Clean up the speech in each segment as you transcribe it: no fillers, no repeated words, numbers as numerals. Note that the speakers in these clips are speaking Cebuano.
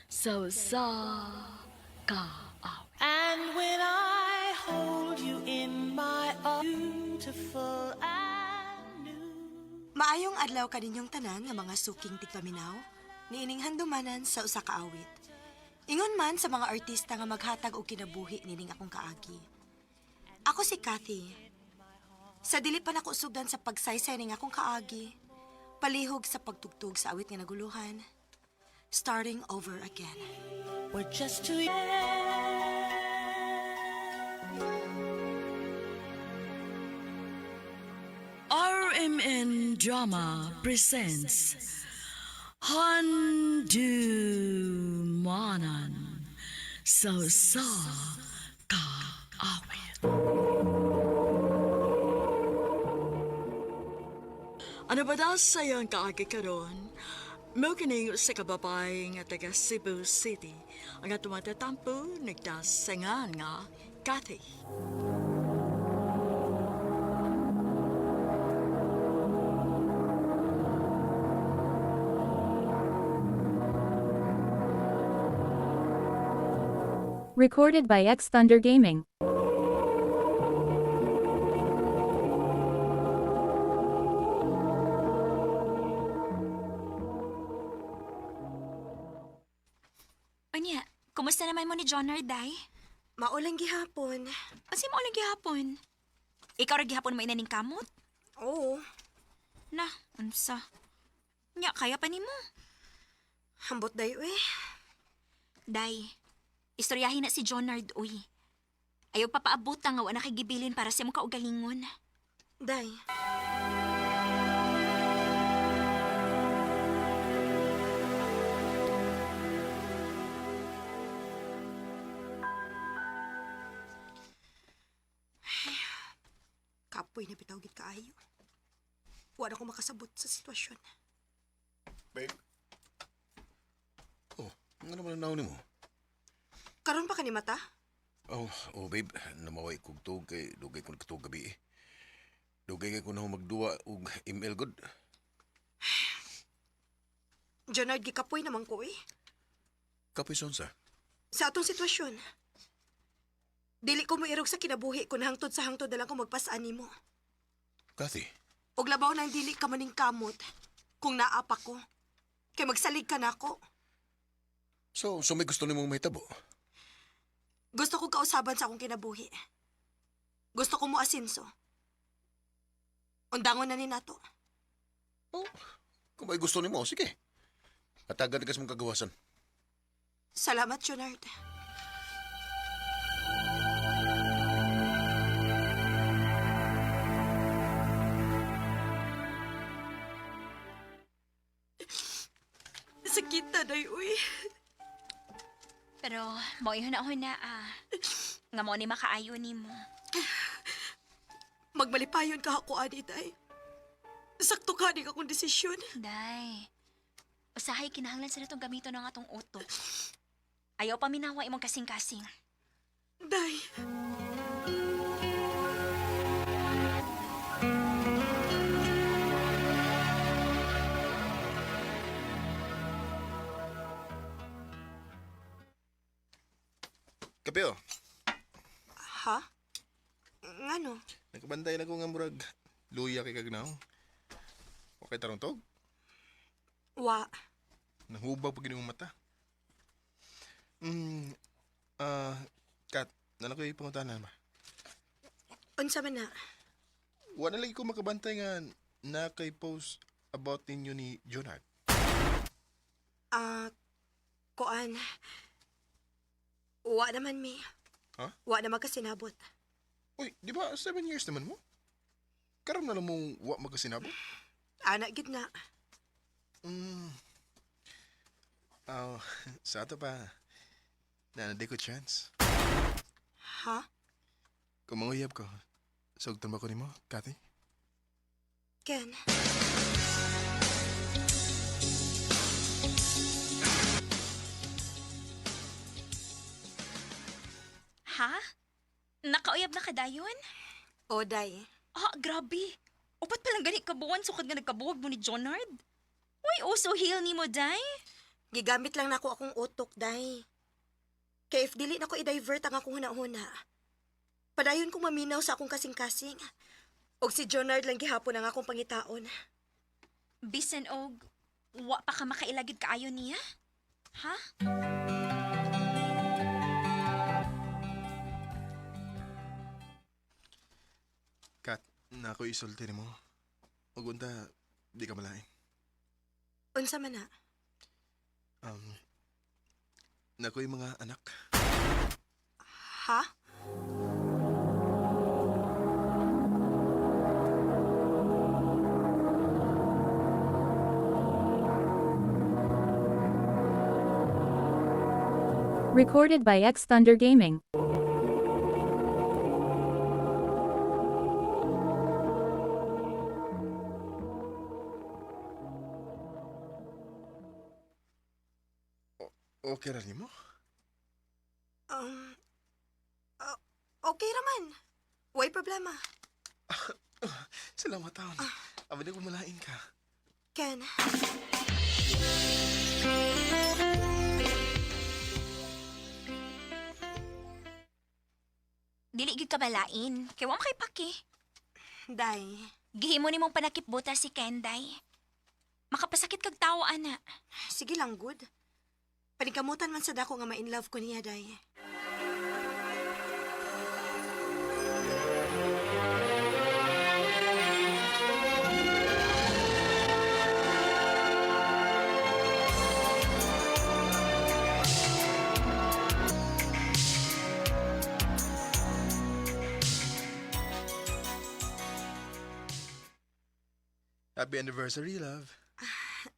Sa usa ka awit. And when I hold you in my arms, beautiful and new. Maayong adlaw kaninyong tanan nga mga suking tigpaminaw, niining handumanan sa usa ka awit. Ingon man sa mga artista nga maghatag og kinabuhi nining akong kaagi. Ako si Kathy. Sa dili pa nako sugdan sa pagsaysay ning akong kaagi, palihog sa pagtugtog sa awit nga naguluhan, starting over again. We're just too RMN Drama presents Handumanan sa usa ka awit. Ano ba daw sa iyong kaagi karon? Mao kining usa ka babae nga taga Cebu City ang atong matatampo nagdasangan nga Kathy. Recorded by X Thunder Gaming. Unya, kumusta naman mo ni Jonard, day? Maulang gihapon. Unsa mo ulang gihapon? Ikaw ra gihapon mo inaning kamot? Oo, Na, unsa? Nya, kaya pa nimo. hambot dayo eh. Day, istoryahin na si Jonard, uy. Ayaw papaabot nga wa na kay gibilin para sa imong kaugalingon. Day. Kapoy na bitaw gid kaayo. Wala ko makasabot sa sitwasyon. Babe? Oh, ano naman ang naon mo? Karon pa ka ni mata? Oh, oh babe, namaway kog tuog kay dugay ko nagtuog gabi eh. Dugay kay ko na magduwa og ML good. Jonard, gikapoy naman ko eh. Kapoy sonsa. Sa atong sitwasyon. Dili ko moirog sa kinabuhi kun hangtod sa hangtod na lang ko magpasaan nimo. Kathy, Og labaw nang dili ka maning kamot kung naa pa ko. Kay magsalig ka nako. so may gusto nimong mahitabo? Gusto ko kausaban sa akong kinabuhi. Gusto ko mo asinso. Undangon na ni nato. Oh, kung may gusto nimo, sige. Hatagan ka sa mong kagawasan. Salamat, Jonard. Sakit na, day, uy. Pero mo na ah. Nga mo ni makaayo nimo. Magmalipayon ka ako, ani, day. Sakto ka ni akong desisyon. Day, usahay kinahanglan sa natong gamiton ang atong utok. Ayaw paminawa imong kasing-kasing. Day. Kape oh. Ha? Ngano? Nakabantay na ko nga murag luya kay kagnaw. Okay tarong tog. Wa. Nahubag pag imong mata. Mm, ah, Kat, nana ko ipangutanan ba? Unsa man na? Wa na lagi ko makabantay nga na kay post about ninyo ni Jonard. Ah, kuan. Wa naman mi. Ha? Wa naman kasinabot. Uy, di ba 7 years naman mo? Karon na lang mong wa magkasinabot? Ana gid na. Mm. Oh, sa ato pa. Na di ko chance. Ha? Kung manguyab ko, sugton ba ko nimo, Kathy? Ken. Ha? Nakauyab na ka dayon? O, day. Ah, grabe. Upat pa lang gani kabuan sukad nga nagkabuwag mo ni Jonard. Uy, uso heel nimo, day. Gigamit lang nako akong utok, day. Kay if dili nako i-divert ang akong hunahuna, padayon kong maminaw sa akong kasing-kasing. Og si Jonard lang gihapon ang akong pangitaon. Bisan og wa pa ka makailagid kaayo niya? Ha? Kat, na ako isulti nimo. Ug unta, di ka malain. Unsa man na? Um, nakoy mga anak. Ha? Recorded by X Thunder Gaming. Okay ra nimo? Um, okay raman. Way problema. Salamat taon. Abi na kumalain ka. Ken, Dili gyud ka balain. Kay wa man kay paki. day. Gihimo nimong panakipbuta si Ken, day. Makapasakit kag tawo ana. Sige lang, good. Panikamutan man sa dako nga ma-inlove ko niya, day. Happy anniversary, love.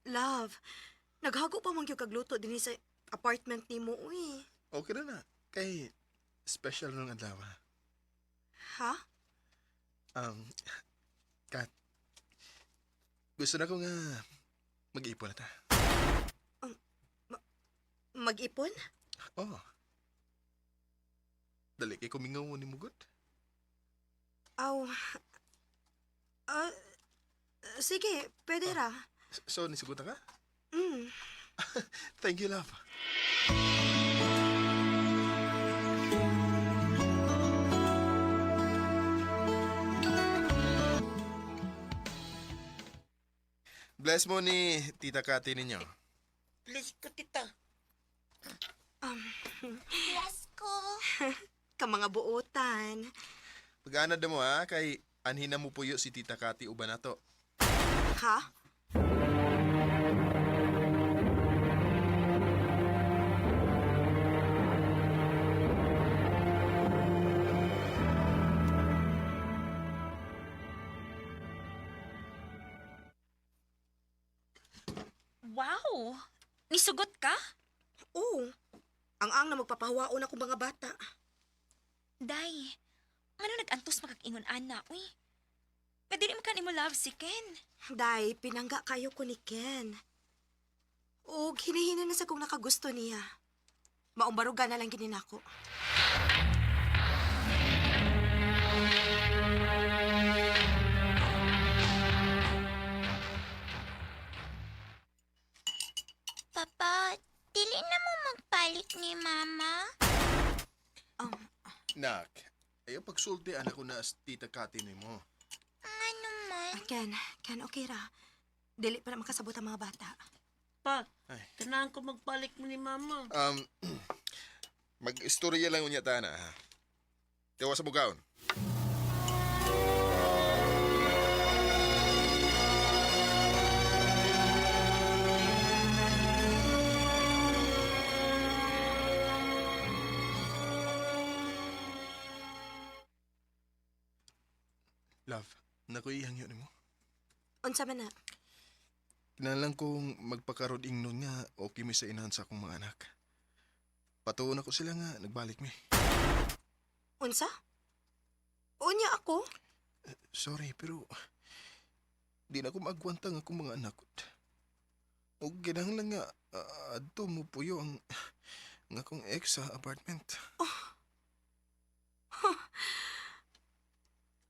Love, naghago pa man gyud kagluto dinhi sa apartment nimo, uy. Okay ra na. Kay special nung adlaw. Ha? Um, Kat, gusto na ko nga mag-ipon na ta. Mag-ipon? Oh. Dali kay kumingaw ni Mugot. Aw. Ah, sige, pwede ra. So, nisugot na ka? Mm. Thank you, love. Bless mo ni Tita Kati ninyo. Please ko, tita. Bless ko. Ka mga buotan. Pag-anad na mo ha, kay anhin na mo puyo si Tita Kati uban na to. Ha? Wow! Nisugot ka? Oo. Ang na magpapahawaon akong mga bata. Day, ngano nag-antos makag-ingon ana, uy? Nga dili man ka nimo love si Ken. Day, pinangga kayo ko ni Ken. Og hinihina na sa kong nakagusto niya. Maumbaruga na lang gininako. Papa, dili na mo magpalit ni Mama. Nak, ayaw pagsulti anak ko na as Tita Kati nimo. Ano man? Ah, Ken, Ken, okay ra. Dili pa na makasabot ang mga bata. Pa, Ay. kailangan ko magpalit mo ni mama. Mag-istorya lang unya ta na ha. Tiwa sa bugaon. Love, naku ihangyo nimo. Unsa man na? Kinahanglan kong magpakarod ingnon nga okay mi sa inahan sa akong mga anak. Patuon ako sila nga nagbalik mi. Unsa? Unya ako? Sorry, pero di na ako maagwanta ang akong mga anak. O kinahanglan nga adto mo puyo ang akong ex sa apartment.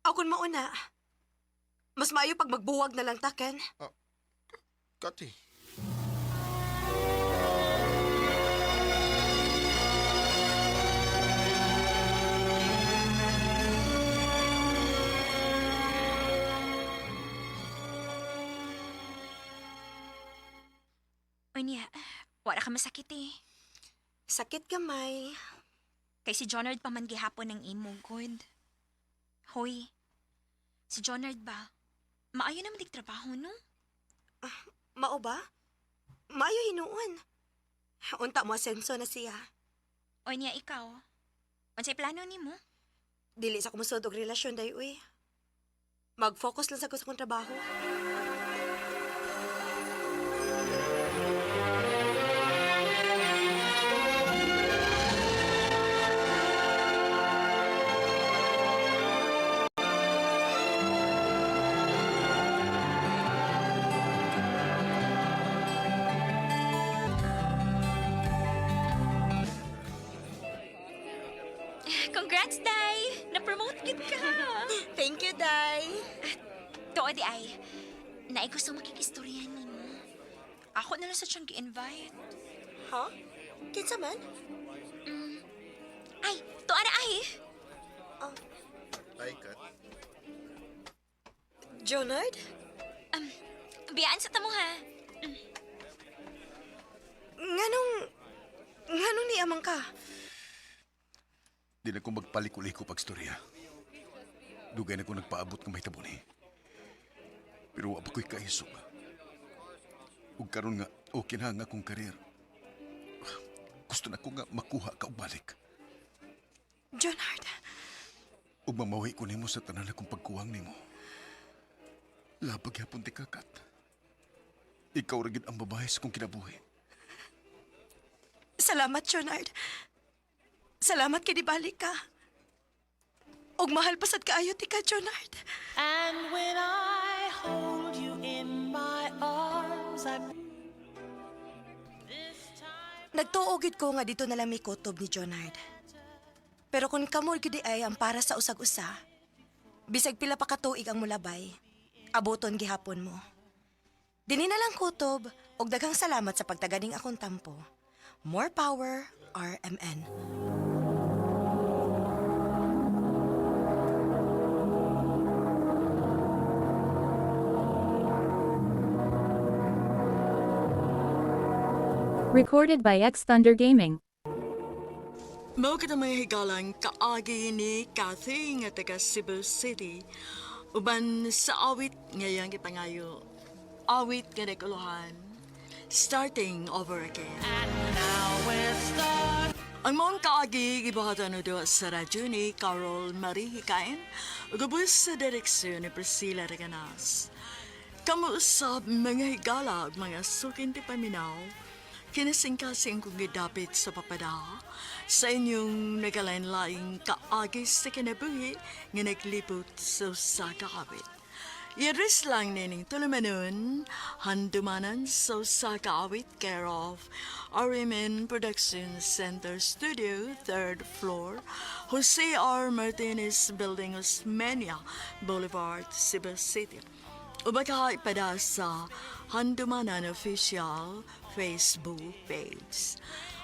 Akon mauna. Mas maayo pag magbuwag na lang ta, Ken. Kati. Unya, wala ka masakit eh. Sakit gamay. Kay si Jonard pa man gihapon ng imo, good. Hoy, si Jonard ba? Maayo naman dig trabaho, no? Mao ba? Maayo hinuon. Unta mo asenso na siya. Unya, ikaw. Unsay plano nimo? Dili sa kumusod og relasyon day uy. Mag-focus lang sa ko sa akong trabaho. Congrats, Day! Na-promote gid ka! Thank you, Day. Tuod di ay, naay gusto makikistorya nimo. Ako na lang sa siyang gi-invite. Ha? Kinsa man? Ay, tuwa na ay! Ay, Kat. Jonard? Biyaan sa tamo ha. Nganong... Nganong niamang ka? Di na ko magpaliko-liko pagstorya. Dugay na ko nagpaabot ng mahitabo ni. Pero wa pa ko'y kaisog. Ug karon nga, okay na ang akong karir. Gusto na ko nga makuha ka og balik. Jonard, Ug mamawi ko nimo sa tanan akong pagkuwang nimo. Labag yapon ti kakat. Ikaw ra gid ang babae sa kong kinabuhi. salamat, Jonard. Salamat kay dibalik ka. Og mahal pasad kaayo ti ka, Jonard. And when I hold you in my arms, I. This time. Nagtuo gid ko nga dito na lang may kutob ni Jonard. Pero kung kamo gid ay ang para sa usag-usa, bisag pila pa ka tuig ang mulabay, abuton gihapon mo. Dini na lang kutob og daghang salamat sa pagtaganing akong tampo. More power, RMN. Recorded by X Thunder Gaming. Mao kita mga higalang kaagi ni Kathy nga taga Cebu City. Uban sa awit ngayang gipangayo. Awit nga naguluhan. Starting over again. And now we're starting. Ang mong kaagi gibuhatan no sa radyo ni Carol Marie Hikain ug ubos sa direksyon ni Priscilla Reganas. Kamo usab mga higala ug mga sukin ti paminaw, kinasingkasing kong gidapit sa papada sa inyong nagalain-laing kaagi sa kinabuhi nga naglibot sa usa ka awit. I-address lang nining tulumanon, handumanan sa usa ka awit care of RMN Production Center Studio, 3rd floor, Jose R. Martinez Building, Osmeña Boulevard, Cebu City. Ubaka ipada sa Handumanan Official Facebook page.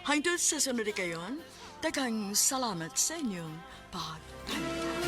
Hangtod sa sunod kayon, daghang salamat sa inyong pagpamilya.